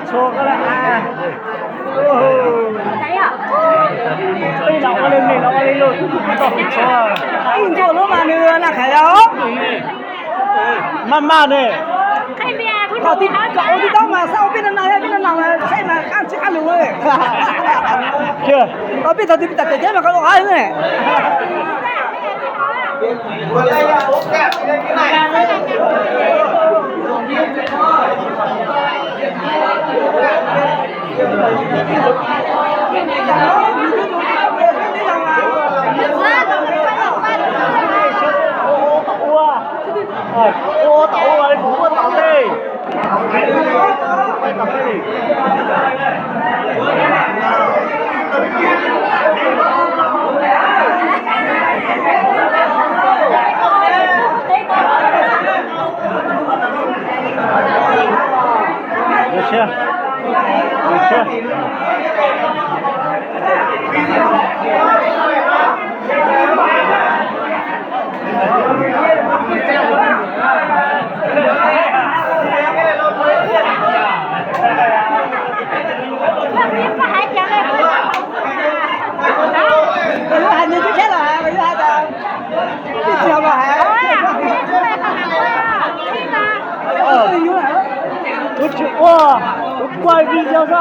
Tshuav koj lawm a. Tej zaum ua li, tej zaum ua li los ua li los tus tus koj tau tus tshuav. Ib ntsuj lub mas nws na khaiv os. Maj maj ne. Thaum tib, thaum ua tib tau mas xav ua peb no no, peb no no mas saib mas qab tsis qab lus. Thaum peb thaum twg peb tam tam ceb mas qab lus qab ne. Ua tau ua kuv ua tau tej. Kuv tsis ua, kuv kuaj video xwb.